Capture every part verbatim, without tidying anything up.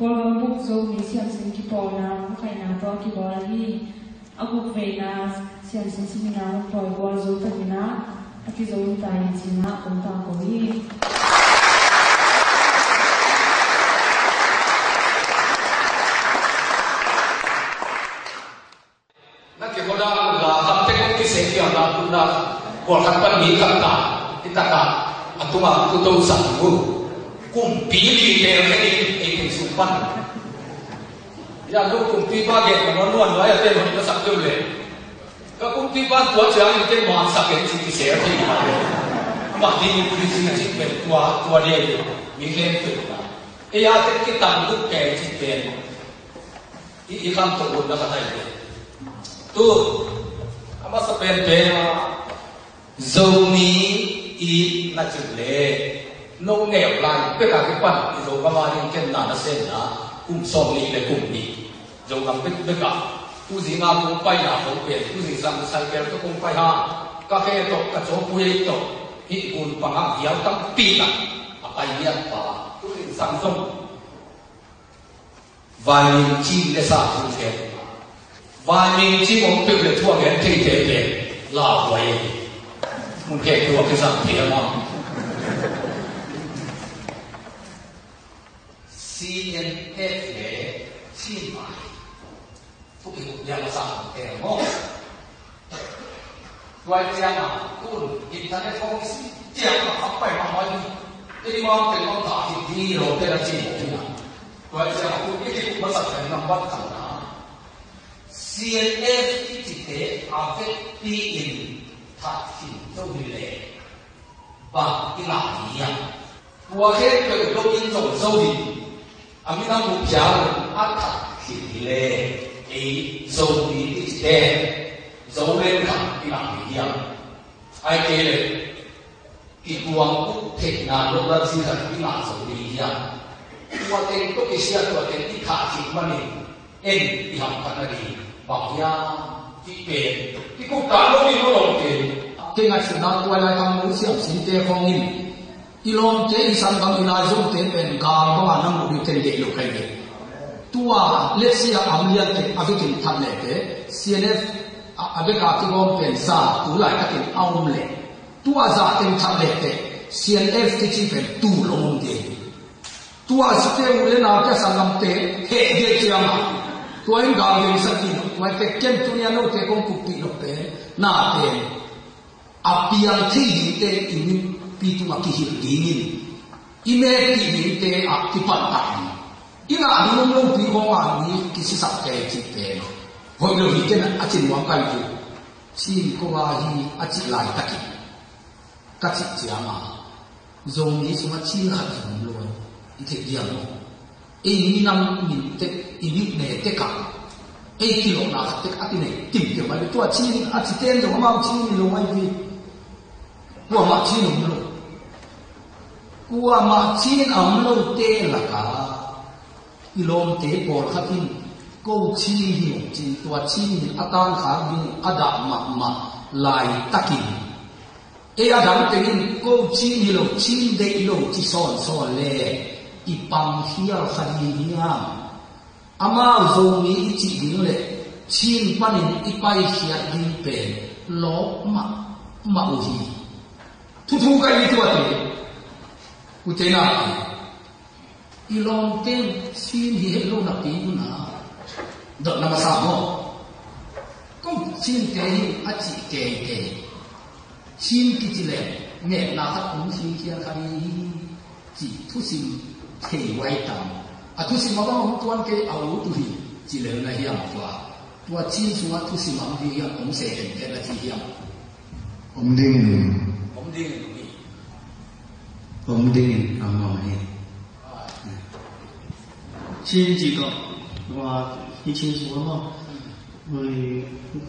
Kawlgam bup Zomi siamsin kipawlna hong khaihna tawh kibawl ahi a gukveina siamsin seminar hong pawi Gualzo takin ah a kizo hi ta hi ci-in ah kong tangko hi. Na kihodah la khat tek kong kiseh piang la tun la, pawlkhat pan mi khat ta, i tak a, a tung a kuto sak mu. Kumpi li tel khe ding ei teng sung pan. Ya, lu kumpipa gen na nuan nuai a ten hon na sak deuh le. Ka kumpipa tua ciang in ken muan sak en ci kiseh a thei. Mah ding in kum ci ci pen tua, tua ding mi khen pen. Ei a tek kitang duk kei ci pen. I, i kham tuk ut na ka thei te. Tu, a masa pen pen a, Zomi i na cih le, no neu lai, pek a kipan, i Zogam a ding ken na na sen na, kum sawm nih le kum nih. Zogam pek pek a, tu zing a kong pai na kong pen, tu zing sang cycle to kong pai ha, ka khe to, ka cawpui to, hi gun pang a, viau tampi na, a pai niat pa, tu zing sang zong. Vaimim cim le sa thu khen. Vaimim cim om peuh le thu a gen thei te pen lauhuai. Mun khe thu a kisam thei a ma. C N F le cim a. Thu kikuk liang a sa te maw. Tua ciang a, tun, internet khawng i si ciang a, a pai mahmah hi. Ei mawng teng mawng ta hi, hi lo te la ci mawk hi na. Tua ciang a, tun, i kikuk masa pen nambat khat na. C N F i cite a vekpi in that khin zo hi le. Bang i ngah ding hiam? Tua khempeuh lo in zong zo hi. A minam uh phial a that khin hi le, ei Zomi i cite, Zoland khat i ngah ding hiam? Ai kei le, kituang uh theihna lo lam si khat i ngah zo ding hiam? Tua teng tawh i siat tua teng i thah khin manin, en i hamkhatna ding bang hiam cih pen i kuktak lo ding maw lawmte? Kei ngaihsutna tua lai kam lo siamsinte khawng in i lawmte, i sanggam, i laizomte pen gal bangah na muh ding ken deih lo kai ve. Tua letsia am liante a vekin that lehte C N F a, a veka kigawm pen za tu laitakin a om leh tua za teng that lehte C N F kici pen tu lo om ding. Tua site uh le naute sanggamte heh dek ciangah tua in gal vengsak dih lo. Tua in tek ken tuni a note kong kuppih lo pen nate a piang thei dingte i mipi tungah kihilh dingin i mekpih dingte ah kipantak ding. I ngah ding om lopi khawngah mi kisisak kei cih pen hoih lo hi ken a ci nuam kai uh. Cin ko a hi a cih laitakin ka cih cianga Zomi sungah Chin khat zong om lo i theih diam maw? Ei minam min tek, i mihne tekah ei kilawhna khat tek a kinei timte mai ve. Tua Chin a cite in zong amau Chin hi lo mai ve. Kuamah Chin om lo. Kuamah Chin a om lote lakah i lawmte pawlkhat in ko Chin hi lo cin tua Chin in a tankhak ding a dah mahmah laitakin ei a dang tengin ko Chin hi lo, Chin deih lo ci sawnsawn le i pang khial kha ding hiam? Amau Zomi i cih ding le Chin panin i paikhiat ding pen lawp mahmah uh hi. Thuthu kai ni tuate ute na i lawmte Chin hi het lo napi una dot na masa maw? Ko Chin te hi a cih keikei. Chin kici le ngetna khat om khinkhian kha ding hi ci thusim thei huai tam. A thusim a bang hong tuan kei a ut uh hi ci lel na hiam tua? Tua Chin sungah thusim a om ding hiam, om se hen hen a ci hiam? Om ding in. Om ding in om hi. Om ding in om hi. Chin ci tawh tua hi Chin sung a maw? Ui,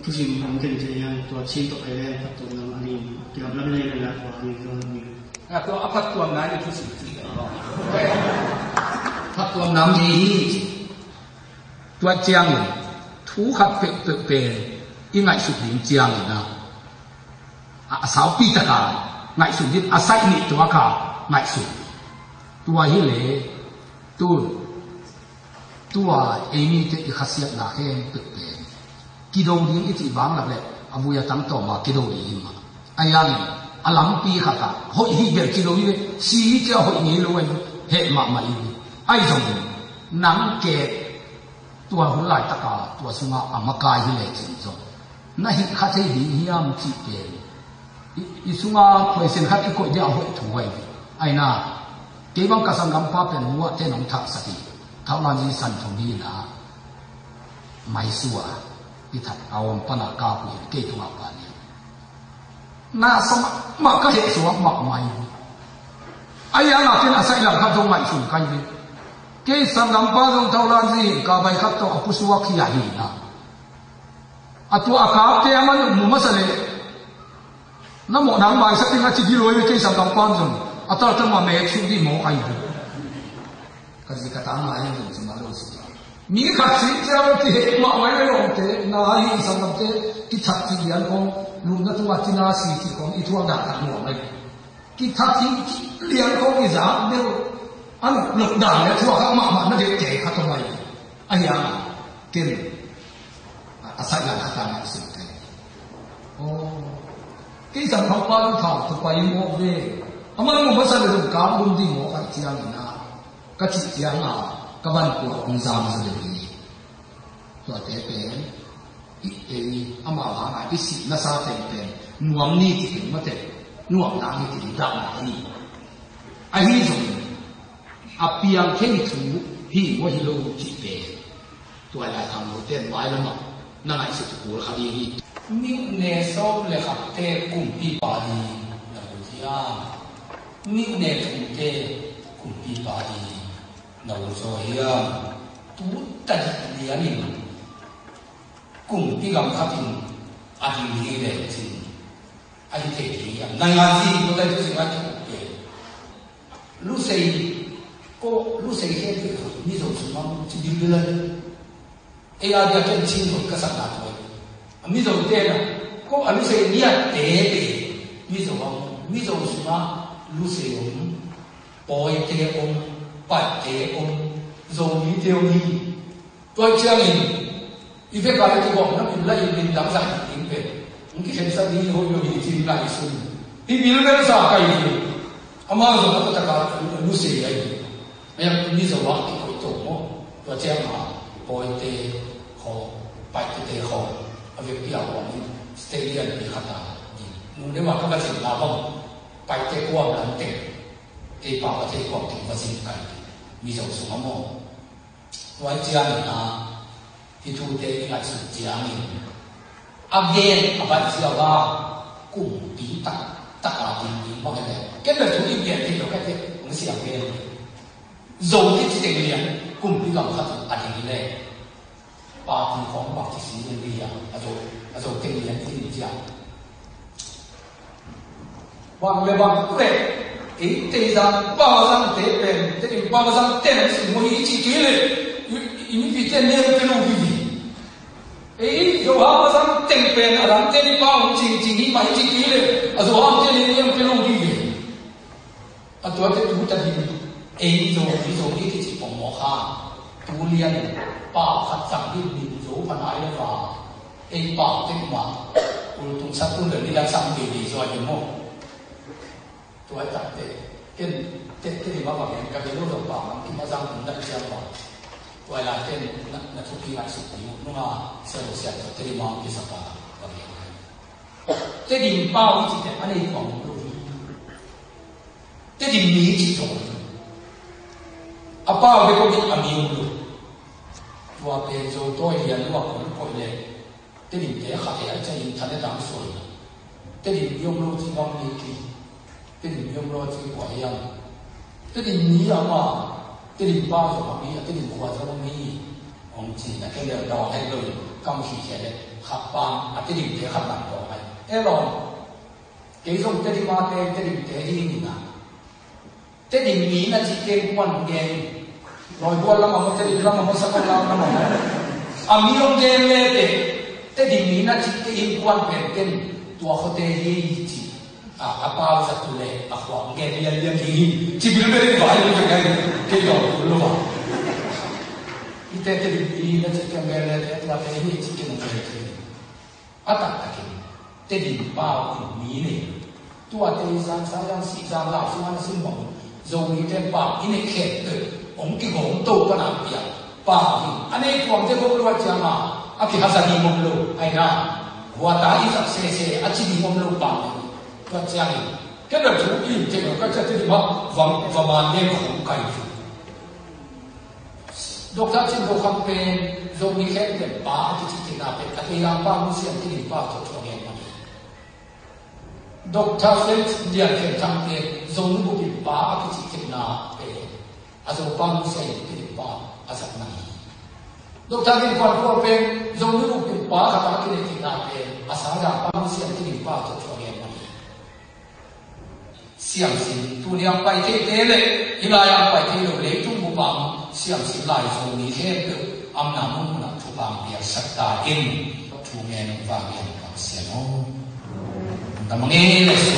thusim hong ken cia hian tua Chin tawh kei le phattuam lam a ni, kilam lam nei nei la tua a ni tua a ni. A tua a phattuam nai ni thusim ci. Phattuam nam ni hi. Tua ciangin thu khat peuhpeuh pen i ngaihsut ding ciangin a, a saupi taka ngaihsut ding a saih nih tua kha ngaihsut. Tua hi le tu Tua ei mite i khasiatna khempeuh pen kido ding i cih bang lak leh a vui a tang tawm a kido ding hi mah. Ahi hangin a lampi khat ah hoih hi bel kido hi ve, si hi cia hoih ngei lo ahi ve, heh mahmah hi ve. Ahi zongin nang ke tua hun laitaka tua sunga a makai hi lecin zong na hih kha thei ding hiam cih pen i, i sunga question khat i koih dia a hoih thu ahi ve. Aina kei bang ka sanggampa pen muahte nong thahsak hi. Thaulanzi san thong hi na maisua i that a om pana ka kuhin kei tungah pa ni. Na sa mahmah ka heh suak mahmah hi. Ahi hangin a saih lam khat dong ngaihsun kai ve. Kei sanggampa zong Thaulanzi in ka bai khat tawh a pusuak hi a hi na. A tua a kapte a man mu masa leh na mawh nang maisak ding a ci dih luai ve kei sanggampa zong. A talta ma mek suk dih mawk ahi ve. Ka zi ka ta ngai in zong ci ma lo si. Mi khat si ciang ki heh mah mai mai lawngte na hi sanggamte ki that ci lian kong lum na tunga ci na si ci kong i thuak dah tak nuam mai. Ki that hi ki lian kong i zak deuh an lok dan le thuak hak mahmah na deuh te khat om mai. Ahi a ken a saih lam khat a ngaihsun te. Aw, kei zang haupa lu thau tu pai mawk ve. A man mu masa le zong kap lum dih mawk a ciang ina ka cih cianga ka van kuak hong zang zaw deuh hi. Tuate pen i ei amau hanga i sih nasa penpen nuam ni ci pen mate nuam dang hi ci ding dahna hi. Ahi zongin a piang thei thu hi maw hi lo cih pen tua lai khang lo ten mai lamah na ngaihsut kul kha ding hi. Mihne sawm le khatte kumpipa ding na ut hiam? Mihne thumte kumpipa ding na ut zaw hiam? Tu tadik lianin kumpi gam khatin a ding hi lecin a hi thei ding hiam? Nai nga zi ko tai tu zi ngai tu te. Lusei ko lusei khe tu Mizo sumang ci bil bil a. Ei a dia ken Chin hoih ka sakna tua hi. A Mizo te na ko a lusei niat te te Mizo a om, Mizo suma lusei om, Pawite om, Paite om, Zomite om hi. Tua ciangin i vek a i kibawm na min la i min dang zah ding pen hong kikhensat ding hoih lo hi cin ngaihsun. Hi bil bel sa ka hi hi. Amah zong a taktak a lusei a hi. Mizo ah kikoih to maw? Tua ciang a Pawite khawng, Paite khawng a vekpi a khawng in state lianpi khat a ding. Nung deuh a ka va zin na bang Paite kuam lam teng kei pa ka thei kuam teng va zin kai Mizo sung a maw? Tua ciang in a Hih thute i ngaihsut ciangin a gen a baih ziau a kumpi taktak a ding ding bang hi le. Ken bel thu i gen thei lo ka te hong siang gen. Zo kici teng lian kumpi gam khat a ding hi le. Party khawng bang ci si ding hi a, a zo a zo teng lian i ding ciang. Bang le bang le, ei Tedim bang a zangte pen, Tedim bang a zangte na sing maw hi ci kei le, i, i mipite nem pe lo hi hi. Ei Zo hang a zangte pen, a zangte ni pa hong cing cing hi mah hi ci kei le, a Zo hangte ni nem pe lo hi hi. A tuate tu ta hi, ei Zo, ei Zo hi kici pong maw kha, tu lian, pa khat zang hi min Zo pa nai le va. Ei pau tek mah, ul tung sak tung le ni dan sang te ni zua hi maw. Tua i tak te, ken, te, te ni ma bang en ka bel lo zong pau man ki ma zang tung dan siang ba. Tua i la ten, na, na thupi ngai suk ni mu, nunga, sia lo sia te ni ma ki sa pa, bang en. Te ding pau i ci te, a nei pau lo. Tedim mi ci zong a pau bek om in a mi om lo. Tua pen Zo tawi lian luak om koih le Tedim te khat e a ciah in thanet ang suai. Tedim mi om lo ci bang mi ki. Tedim mi om lo ci kua hiam? Tedim mi ama Tedim pau zong a mi a Tedim khua zong a mi. Om ci na ke le dawng hek lo in kam khi khia le khat pang a Tedim te khat nang dawng hai. E lawm. Kei zong Tedim a te, Tedim te hi ning a. Tedim mi na cih te kuan gen. Lawi bual lam a maw, Tedim lam a maw, Sakon lam a maw. A mi hong gen le te, Tedim mi na cih te in kuan pen ken tua khawte hi ci. A, a pau zat tu le, a khua hong gen lian lian hi hi. Ci bil bel in vai lu ve kai, kei dawng lu va. Te Tedim mi na ci ciang gel le te tua te hi ci ciang gel te. A taktakin Tedim pau in mi nei. Tua te zang sa zang si zang lau sung ana sim mong. Zomi te pau i nei khet te ong kigong to pa na pia. Pau in a nei tuang te gong lua ciang a a kihasa ni mong lo ai na. Hua ta i zak sese a ci ni mong lo pau. Tua ciang in. Ken na thu i te lo ka ca te di ma vang va man ne khong kai thu. Doctor Cin Zo Kham pen Zomi khempeuh pa a kici theihna pen a tei lam pa Museum Tedim pa tawh thuak ngen mah hi. Doctor Felix Lian Khen Thang pen Zomi bupin pa a kici theihna pen a Zo pa Museum Tedim pa a zat mah hi. Doctor Gin Kuan Khual pen Zomi bupin pa khat a kici theihna pen a Saza pa Museum Tedim pa tawh thuak ngen mah hi. Siamsin, tuni a pai thei te le hih lai a pai thei lo leitung bup a siamsin lai Zomi khempeuh a omna mun mun ah thupha piaksak ta in thu ngen ung vang in Pasian aw. Tamang e le su.